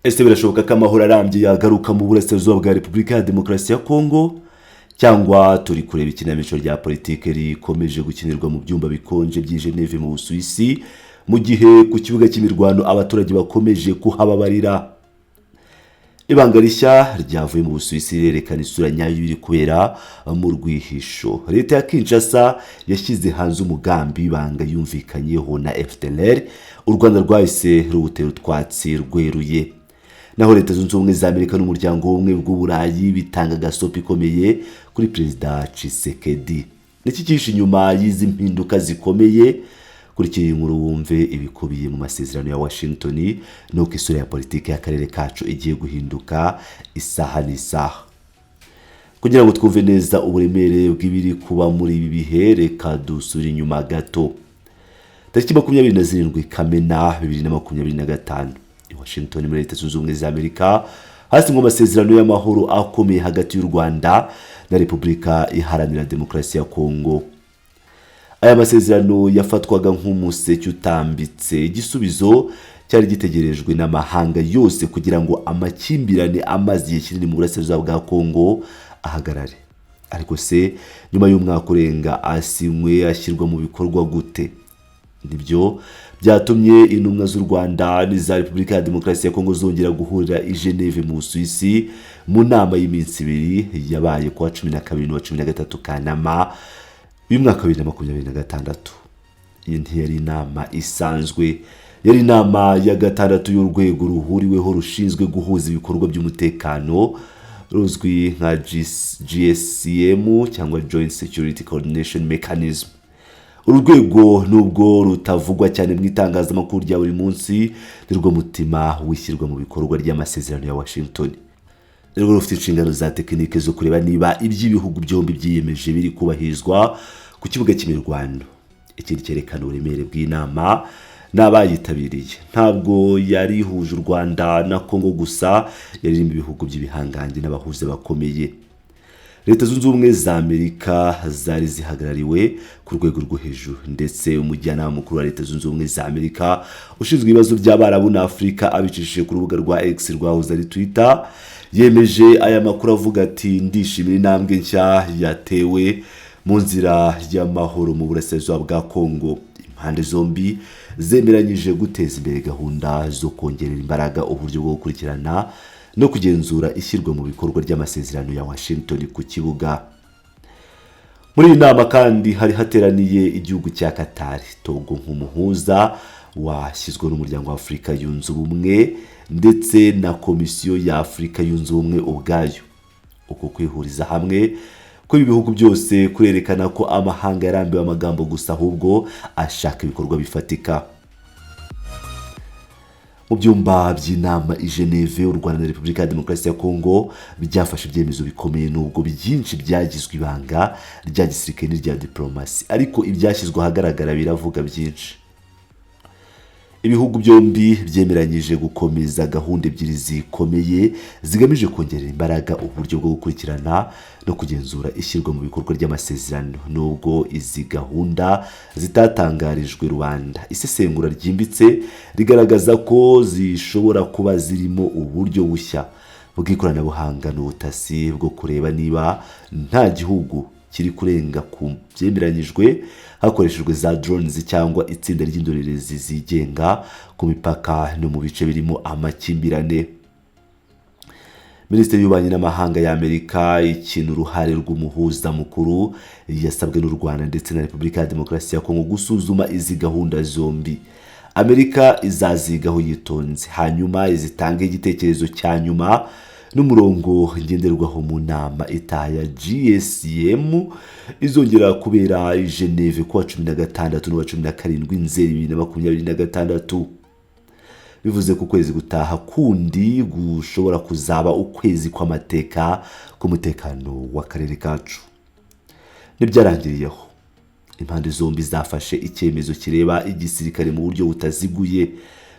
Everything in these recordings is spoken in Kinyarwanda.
Ese birashoboka ko amahoro arambye yagaruka mu burasirazuba bwa Repubulika ya Demokarasi ya Kongo, cyangwa turi kureba ikinamico rya politiki rikomeje gukinirwa mu byumba bikonje by'i Geneve mu Busuwisi, mu gihe ku kibuga cy'imirwano abaturage bakomeje kuhababarira? Ibanga rishya ryavuye mu Busuwisi rirerekana isura nyayo iri kubera mu rwihisho. Leta ya Kinshasa yashyize hanze umugambi w'ibanga yumvikanyeho na FDLR. U Rwanda rwahise ruwutera utwatsi rweruye, naho Leta Zunze Ubumwe za Amerika n'Umuryango w'Ubumwe bw'Uburayi bitanga gasopo ikomeye kuri Perezida Tshisekedi. Niki cyihishe inyuma y'izi mpinduka zikomeye? Kurikira iyi nkuru wumve ibikubiye mu masezerano ya Washington nuko isura ya politiki y'akarere kacu igiye guhinduka isaha n'isaha. Kugira ngo twumve neza uburemere bw'ibiri kuba muri ibi bihe, reka dusure inyuma gato. Tariki 27 Kamena 2025, i Washington muri Leta Zunze Ubumwe za Amerika, hasinywe amasezerano y'amahoro akomeye hagati y'u Rwanda na Repubulika Iharanira Demokarasi ya Kongo. Aya masezerano yafatwaga nk'umuseke utambitse, igisubizo cyari gitegerejwe n'amahanga yose kugira ngo amakimbirane amaze igihe kinini mu burasirazuba bwa Kongo ahagarare. Ariko se nyuma y'umwaka urenga asinywe, ashyirwa mu bikorwa gute? Nibyo byatumye intumwa z'u Rwanda n'iza Repubulika ya Demokarasi ya Kongo zongera guhurira i Geneve mu Busuwisi mu nama y'iminsi 2 yabaye kuwa 12 n'uwa 13 Kanama uyu mwaka wa 2026. Iyi ntiyari inama isanzwe, yari inama ya gatandatu y'urwego ruhuriweho rushinzwe guhuza ibikorwa by'umutekano, ruzwi nka GSCM cyangwa Joint Security Coordination Mechanism. Uru rwego, nubwo rutavugwa cyane mu itangazamakuru rya buri munsi, ni rwo mutima wishyirwa mu bikorwa ry'amasezerano ya Washington. Ni rwo rufite inshingano za tekinike zo kureba niba iby'ibihugu byombi byiyemeje biri kubahirizwa ku kibuga cy'imirwano. Ikindi cyerekana uburemere bw'inama ni abayitabiriye. Ntabwo yari ihuje u Rwanda na Kongo gusa, yari irimo ibihugu by'ibihangange n'abahuza bakomeye. Leta Zunze Ubumwe za Amerika zari zihagarariwe ku rwego rwo hejuru, ndetse umujyanama mukuru wa Leta Zunze Ubumwe za Amerika ushinzwe ibibazo by'Abarabu na Afurika, abicishije ku rubuga rwa X rwahoze ari Twitter, yemeje aya makuru avuga ati: "Ndishimira intambwe nshya yatewe mu nzira y'amahoro mu burasirazuba bwa Kongo. Impande zombi zemeranyije guteza imbere gahunda zo kongerera imbaraga uburyo bwo gukurikirana no kugenzura ishyirwa mu bikorwa ry'amasezerano ya Washington ku kibuga." Muri iyi nama kandi hari hateraniye igihugu cya Qatar, Togo nk'umuhuza washyizweho n'Umuryango wa Afurika Yunze Ubumwe, ndetse na Komisiyo ya Afurika Yunze Ubumwe ubwayo. Uko kwihuriza hamwe ko ibi bihugu byose kurerekana ko amahanga yarambiwe amagambo gusa, ahubwo ashaka ibikorwa bifatika. Mu byumba by'inama i Geneve, u Rwanda na Repubulika ya Demokarasi ya Kongo byafashe ibyemezo bikomeye, nubwo byinshi byagizwe ibanga rya gisirikare n'irya diporomasi, ariko ibyashyizwe ahagaragara biravuga byinshi. Ibihugu byombi byemeranyije gukomeza gahunda ebyiri zikomeye zigamije kongerera imbaraga uburyo bwo gukurikirana no kugenzura ishyirwa mu bikorwa ry'amasezerano. Nubwo izi gahunda zitatangarijwe rubanda, isesengura ryimbitse rigaragaza ko zishobora kuba zirimo uburyo bushya bw'ikoranabuhanga n'ubutasi bwo kureba niba nta gihugu kiri kurenga ku byemeranyijwe, hakoreshejwe za drones cyangwa itsinda ry'indorerezi zigenga ku mipaka no mu bice birimo amakimbirane. Minisiteri y'Ububanyi n'Amahanga y'Amerika ikina uruhare rw'umuhuza mukuru yasabwe n'u Rwanda ndetse na Repubulika ya Demokarasi ya Kongo gusuzuma izi gahunda zombi. Amerika izazigaho yitonze, hanyuma izitange igitekerezo cya nyuma n'umurongo ngenderwaho mu nama itaha ya GSM izongera kubera i Geneve kuwa 16 n'uwa 17 Nzeri 2026. Bivuze ko ukwezi gutaha kundi gushobora kuzaba ukwezi kw'amateka k'umutekano w'akarere kacu. Ntibyarangiriyeho. Impande zombi zafashe icyemezo kireba igisirikare mu buryo butaziguye.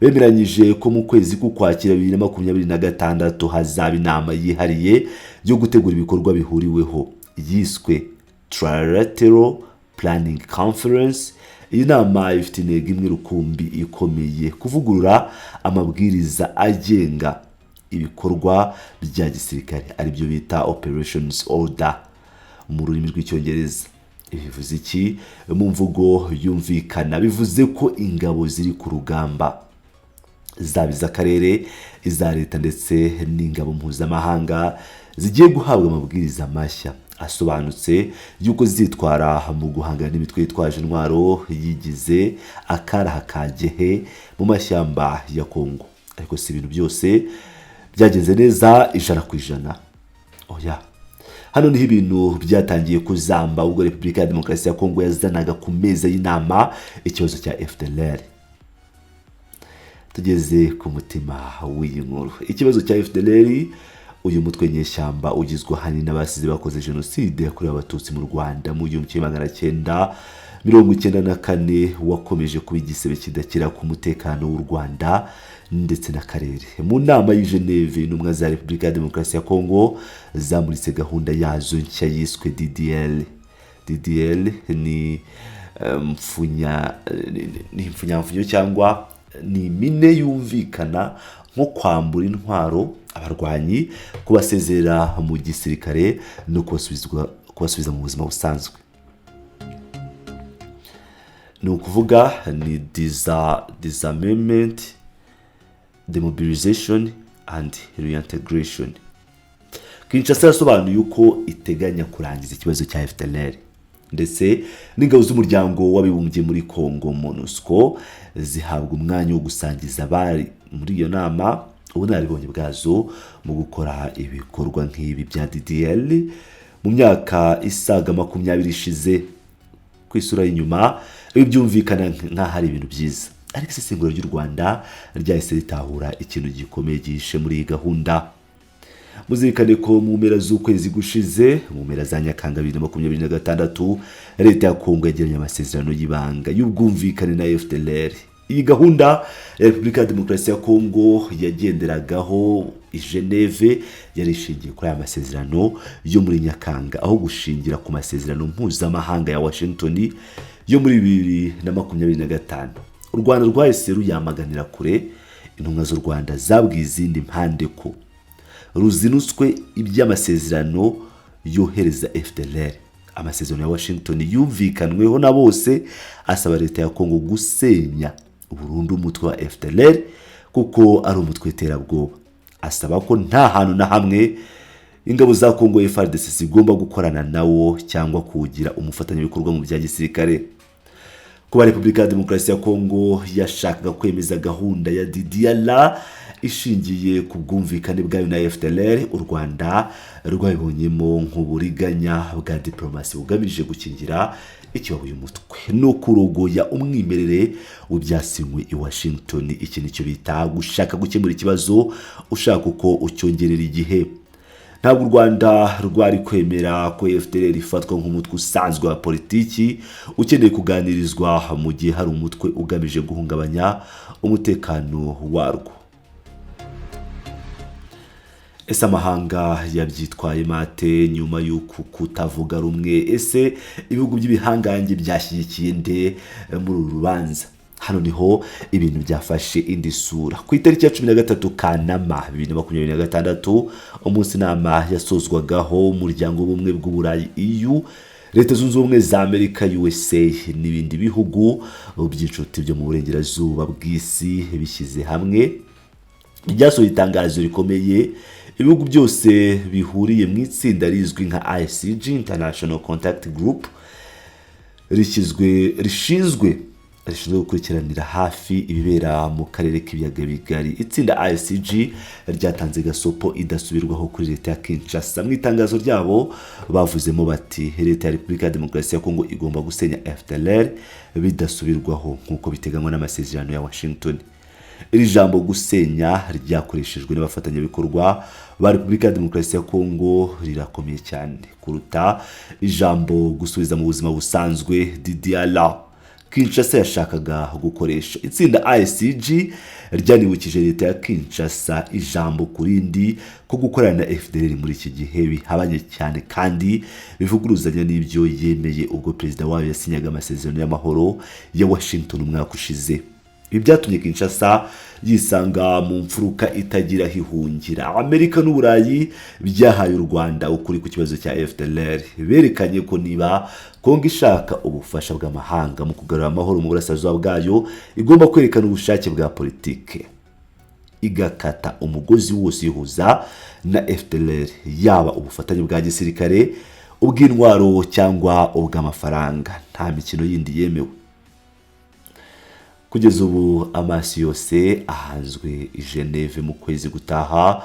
Bemeranyije ko mu kwezi k'Ukwakira 2026 hazaba inama yihariye yo gutegura ibikorwa bihuriweho yiswe Trilateral Planning Conference. Iyi nama ifite intego imwe rukumbi ikomeye: kuvugurura amabwiriza agenga Ibikorwa bya gisirikare, aribyo bita operations order mu rurimi rw'Icyongereza. Bivuze iki mu mvugo yumvikana? Bivuze ko ingabo ziri ku rugamba, zaba iz'akarere, iza leta ndetse n'ingabo mpuzamahanga, zigiye guhabwa amabwiriza mashya asobanutse y'uko zitwara mu guhangana n'imitwe yitwaje intwaro yigize akaraha kagehe mu mashyamba ya Kongo. Ariko si ibintu byose byagenze neza 100%, oya. Hano niho ibintu byatangiye kuzamba, ubwo Repubulika ya Demokarasi ya Kongo yazanaga ku meza y'inama ikibazo cya FDLR. Tugeze ku mutima w'iyi nkuru, ikibazo cya FDLR. Uyu mutwe nyeshyamba ugizwe ahanini n'abasize bakoze Jenoside yakorewe Abatutsi mu Rwanda mu 1994, wakomeje kuba igisebe kidakira ku mutekano w'u Rwanda ndetse n'akarere. Mu nama y'i Geneve, intumwa za Repubulika ya Demokarasi ya Kongo zamuritse gahunda yazo nshya yiswe DDL. DDL ni ni impfunyamfunyo cyangwa ni impine yumvikana nko kwambura intwaro abarwanyi, kubasezerera mu gisirikare no kubasubiza mu buzima busanzwe. Ni ukuvuga ni disarmament, demobilization and reintegration. Kinshasa yasobanuye uko iteganya kurangiza ikibazo cya FDLR, ndetse n'ingabo z'Umuryango w'Abibumbye muri Congo, MONUSCO, zihabwa umwanya wo gusangiza abari muri iyo nama ubunararibonye bwazo mu gukora ibikorwa nk'ibi bya DDL mu myaka isaga 20 ishize. Ku isura y'inyuma, ibi byumvikana nk'aho ari ibintu byiza, ariko isesengura ry'u Rwanda ryahise ritahura ikintu gikomeye gihishe muri iyi gahunda. Muzirikane ko mu mpera z'ukwezi gushize, mu mpera za Nyakanga 2026, leta ya Kongo yagiranye amasezerano y'ibanga y'ubwumvikane na FDLR. Iyi gahunda ya Repubulika ya Demokarasi ya Kongo yagenderagaho i Geneve yari ishingiye kuri aya masezerano yo muri Nyakanga, aho gushingira ku masezerano mpuzamahanga ya Washington yo muri 2025. U Rwanda rwahise ruyamaganira kure. Intumwa z'u Rwanda zabwiye izindi mpande ko ruzinutswe iby'amasezerano yohereza FDLR. Amasezerano ya Washington yumvikanweho na bose asaba leta ya Kongo gusenya burundu umutwe wa FDLR kuko ari umutwe w'iterabwoba, asaba ko nta hantu na hamwe ingabo za Kongo FARDC zigomba gukorana nawo cyangwa kuwugira umufatanyabikorwa mu bya gisirikare. Kuba Repubulika ya Demokarasi ya Kongo yashakaga kwemeza gahunda ya DDR ishingiye ku bwumvikane bwayo na FDLR, u Rwanda rwabibonyemo nk'uburiganya bwa diplomasi bugamije gukingira ikibaba uyu mutwe no kurogoya umwimerere w'ibyasinywe i Washington. Iki nicyo bita gushaka gukemura ikibazo ushaka uko ucyongerera igihe. Ntabwo u Rwanda rwari kwemera ko FDLR ifatwa nk'umutwe usanzwe wa politiki ukeneye kuganirizwa, mu gihe hari umutwe ugamije guhungabanya umutekano warwo. Ese amahanga yabyitwaye mate nyuma y'uku kutavuga rumwe? Ese ibihugu by'ibihangange byashyigikiye nde muri uru rubanza? Hano niho ibintu byafashe indi sura. Ku itariki ya 13 Kanama 2026, umunsi inama yasozwagaho, Umuryango w'Ubumwe bw'Uburayi, EU, Leta Zunze Ubumwe za Amerika, USA, n'ibindi bihugu by'inshuti byo mu burengerazuba bw'isi bishyize hamwe ryasohoye itangazo rikomeye. Ibihugu byose bihuriye mu itsinda rizwi nka ICG, International Contact Group, rishyizwe rishinzwe gukurikiranira hafi ibibera mu karere k'Ibiyaga Bigari. Itsinda ICG ryatanze gasopo idasubirwaho kuri leta ya Kinshasa. Mu itangazo ryabo bavuzemo bati: "Leta ya Repubulika ya Demokarasi ya Kongo igomba gusenya FDLR bidasubirwaho nk'uko biteganywa n'amasezerano ya Washington." Iri jambo "gusenya" ryakoreshejwe n'abafatanyabikorwa ba Repubulika ya Demokarasi ya Kongo rirakomeye cyane kuruta ijambo "gusubiza mu buzima busanzwe", DDR, Kinshasa yashakaga gukoresha. Itsinda ICG ryanibukije leta ya Kinshasa ijambo ku rindi ko gukorana na FDLR muri iki gihe bihabanye cyane kandi bivuguruzanya n'ibyo yemeye ubwo perezida wayo yasinyaga amasezerano y'amahoro ya Washington umwaka ushize. Ibi byatumye Kinshasa yisanga mu mfuruka itagira aho ihungira. Amerika n'Uburayi byahaye u Rwanda ukuri ku kibazo cya FDLR. Berekanye ko niba Kongo ishaka ubufasha bw'amahanga mu kugarura amahoro mu burasirazuba bwayo, igomba kwerekana ubushake bwa politike, igakata umugozi wose uyihuza na FDLR, yaba ubufatanye bwa gisirikare, ubw'intwaro cyangwa ubw'amafaranga. Nta mikino yindi yemewe. Kugeza ubu amaso yose ahanzwe i Geneve mu kwezi gutaha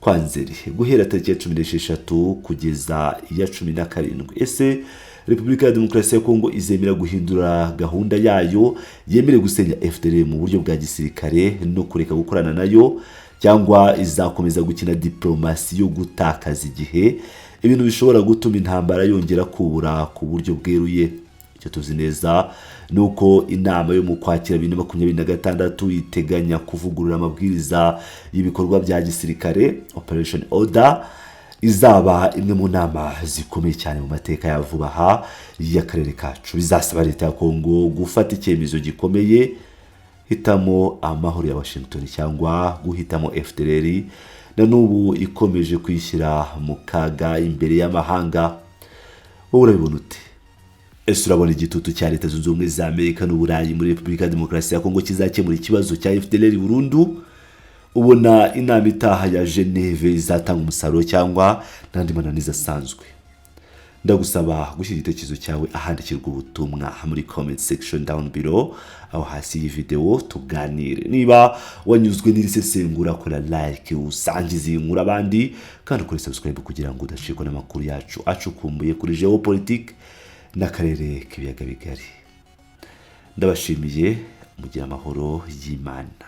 kwa Nzeri, guhera tariki ya 16 kugeza iya 17. Ese Repubulika ya Demokarasi ya Kongo izemera guhindura gahunda yayo, yemere gusenya FDLR mu buryo bwa gisirikare no kureka gukorana nayo, cyangwa izakomeza gukina diplomasi yo gutakaza igihe, ibintu bishobora gutuma intambara yongera kubura ku buryo bweruye? Icyo tuzi neza ni uko inama yo mu Kwakira 2026 iteganya kuvugurura amabwiriza y'ibikorwa bya gisirikare, operation order. Izaba imwe mu nama zikomeye cyane mu mateka ya vuba aha y'akarere kacu. Bizasaba leta ya Kongo gufata icyemezo gikomeye: hitamo amahoro ya Washington cyangwa guhitamo FDLR na n'ubu ikomeje kwishyira mu kaga imbere y'amahanga. Wowe urabibona ute? Ese urabona igitutu cya Leta Zunze Ubumwe za Amerika n'Uburayi muri Repubulika ya Demokarasi ya Kongo kizakemura ikibazo cya FDLR burundu? Ubona inama itaha ya Geneve izatanga umusaruro cyangwa n'andi mananiza asanzwe? Ndagusaba gushyira igitekerezo cyawe ahandikirwa ubutumwa muri comment section down below, aho hasi y'iyi video, tuganire. Niba wanyuzwe n'iri sesengura, kora like, usangize iyi nkuru abandi, kandi ukore subscribe kugira ngo udacikwa n'amakuru yacu acukumbuye kuri geopolitique n'akarere k'ibiyaga bigari. Ndabashimiye, mugira amahoro y'Imana.